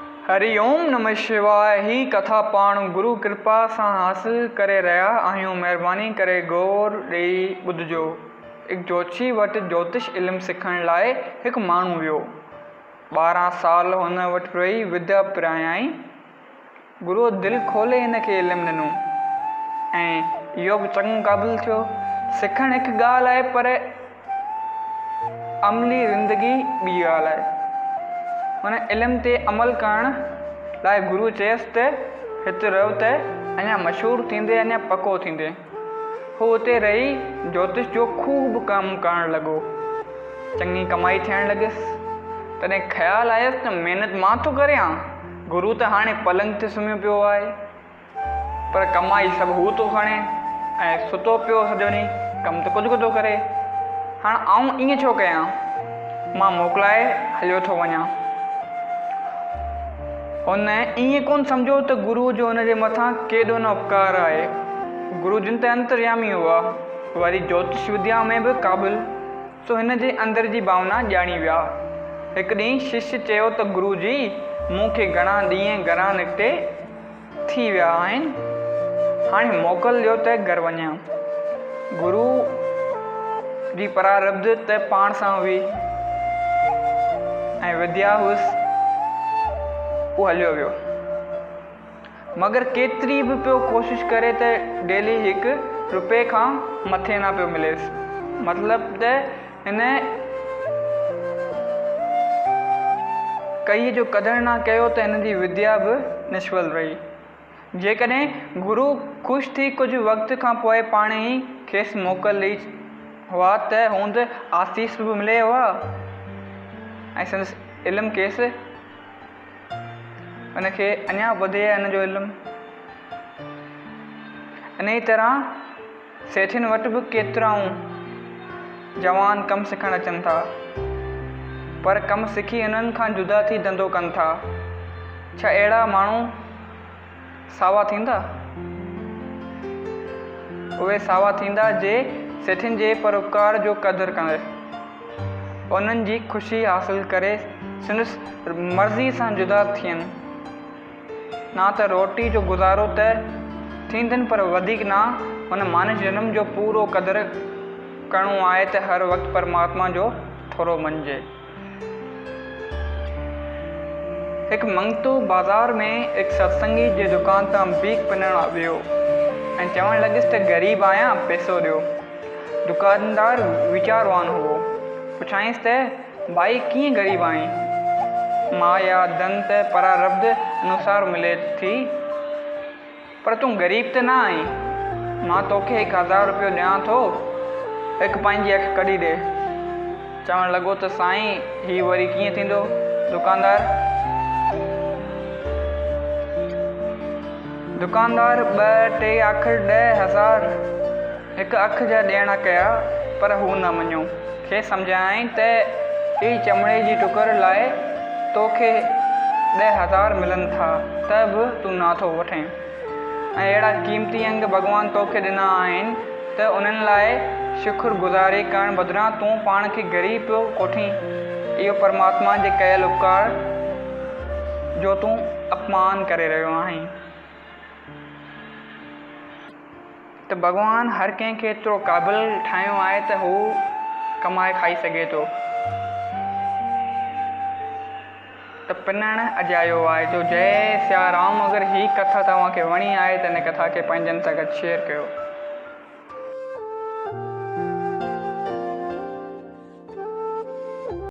هري اوم نمه شواء هي ڪٿا پاڻ گرو ڪرپا سان حاصل ڪري رهيا آهيون مهرباني ڪري غور ڏئي ٻڌجو. هڪ جوتشي وٽ جوتش علم سکڻ لاء هڪ ماڻهو ويو. 12 سال هن وٽ رهي وديا پرايائين. گروء دل کولي هن کي علم ڏنو ۽ اهو به چڱو قابل ٿيو. سکڻ هڪ ڳالهه آهي پر عملي زندگي ٻي ڳالهه آهي. هن علم تي عمل ڪرڻ لاء گروء چيس ته هت رهه ته اڃا مشهور ٿيندين اڃا پڪو ٿيندين. هو اتي رهي جوتش جو خوب ڪم ڪرڻ لڳو. چڱي ڪمائي ٿيڻ لڳس. تڏهن خيال آيس ته محنت مان ٿو ڪريان، گرو ته هاڻي پلنگ تي سمهيو پيو آهي، پر ڪمائي سڀ هو ٿو کڻي ۽ ستو پيو سڄو ڏينهن، ڪم ته ڪجهه ڪو ٿو ڪري. هاڻ آئون ائين ڇو ڪيان؟ مان موڪلائي هليو ٿو وڃان. هن ائين ڪونه سمجهيو ته گروء جو هن جي مٿان ڪيڏو نه اپڪار آهي. گرو جن ته انتريامي هئا، وري جوتش وديا ۾ به قابل، سو هن جي اندر جي ڀاونا ڄاڻي ويا. هڪ ڏينهن شش چيو ته گرو جي، مون کي گهڻا ڏينهن گهران نڪتي ٿي ويا آهن، هاڻي موڪل ڏيو ته گهر وڃان. گرو جي پراربڌ ته پاڻ سان هئي ۽ وديا هئس، هو هليو ويو. مگر ڪيتري به پيو ڪوشش ڪري ته ڊيلي هڪ رپئي کان مٿي نه پيو مليس. مطلب ته هن ڪئي جو قدر نه ڪيو ته هن جي وديا به نشڦل رهي. جيڪڏهن گرو خوش ٿي ڪجهه وقت کان پوء پاڻ ئي کيس موڪل ڏئي هئا ته هوند آسيس به ملي هئا ۽ سندس علم کيس ان کي اڃا وڌي ها ان جو علم. انهيء طرح سيٺين وٽ به ڪيترائون جوان ڪم سکڻ اچن ٿا، پر ڪم سکي انهن کان جدا ٿي ڌنڌو ڪن ٿا. ڇا اهڙا ماڻهو ساوا ٿيندا؟ اهي ساوا ٿيندا جي سيٺين جي پراپڪار جو قدر ڪري، انهن جي خوشي حاصل ڪري سندس مرضيء سان جدا ٿين. نه ته روٽي جو گذارو ته ٿيندن پر وڌيڪ نه. هن مانش جنم جو پورو قدر ڪرڻو آهي ته هر وقت پرماتما جو ٿورو مڃجي. هڪ منگتو بازار ۾ هڪ ستسنگي جي دڪان تان بيک پنڻ ويو ۽ چوڻ لڳس ته غريب آهيان پئسو ڏيو. دڪاندار ويچاروان هئو. پڇيائينس ته ڀائي ڪيئن غريب آهين؟ مان يا ڌن ته پراربڌ انوسار ملي ٿي. پر تون غريب ته نه آهين. مان توکي 1000 روپيو ڏيان ٿو، هڪ پنهنجي اک ڪڍي ڏي. چوڻ لڳو ته سائين هي وري ڪيئن ٿيندو؟ دڪاندار ٻه ٽي آخر 10,000 هڪ اک جا ڏيڻا ڪيا پر هو نه مڃيو. کيس سمجهايائين ته هي چمڙي جي ٽڪر لاء تو کي 10,000 ملن ٿا ته به تون نه ٿو وٺين ۽ اهڙا قيمتي انگ ڀڳوان تو کي ڏنا آهن ته انهن لاء شڪر گذاري ڪرڻ بدران تون پاڻ کي غريب پيو ڪوٺين. اهو پرماتما جي ڪيل اپڪار جو تون اپمان ڪري رهيو آهين. ته ڀڳوان هر ڪنهن کي ايترو قابل ٺاهيو آهي ته هو ڪمائي کائي سگهي ٿو ته پنڻ اجايو آهي. جو جئي سيا رام اگر هي ڪٿا توهان کي وڻي آهي ته هن ڪٿا کي پنهنجن سان گڏ شيئر ڪيو.